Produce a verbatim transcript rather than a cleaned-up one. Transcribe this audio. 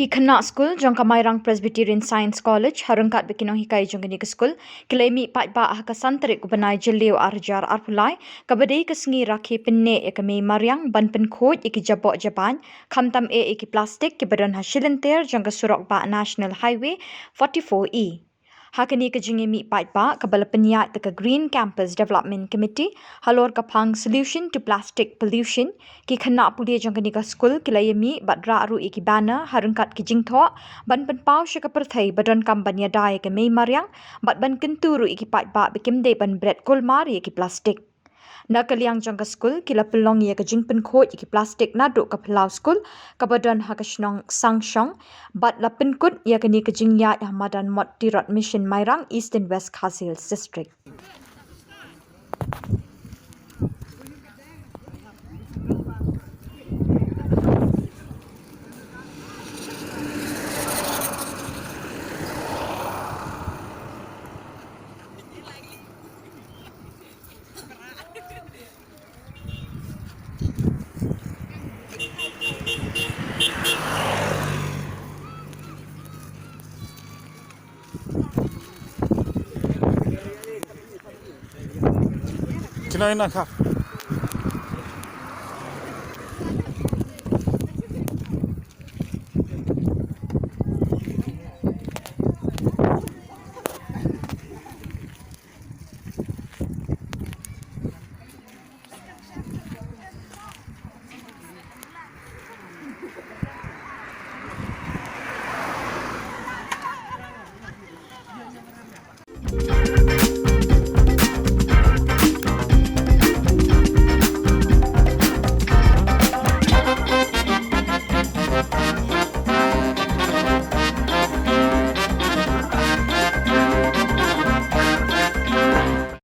Ki khynnah skul jong ka Mairang Presbyterian Science College, ha ryngkat bad ki nonghikai jong kane ka skul, ki la mih paidbah ha ka san tarik u bnai Jylliew ar hajar arphew lai, kaba dei ka sngi rakhe pynneh ïa ka mei mariang, ban pynkhuid ïa ki jaboh jabain, khamtam eh ïa ki plastik kiba don ha shilynter jong ka surok bah National Highway forty-four E. Ha kane ka jingïamih paidbah kaba la pynïaid da ka Green Campus Development Committee halor ka phang Solution to Plastic Pollution, ki khynnah pule jong kane ka skul ki la ïamih bad rah ruh ïa ki banner ha ryngkat ki jingthoh ban pynpaw sha ka pyrthei ba donkam ban ïada ïa ka mei mariang, bad ban kyntu ruh ïa ki paidbah ba kim dei ban bret kulmar ïa ki plastik. Na ka liang jong ka skul, ki la pynlong ïa ka jingpynkhuid ïa ki plastik naduh ka phyllaw skul kaba don ha ka shnong Sangshong, bad la pynkut ïa kane ka jingïaid ha madan Mot Tirot Mission Mairang, Eastern West Khasi Hills District. Kino ina ka?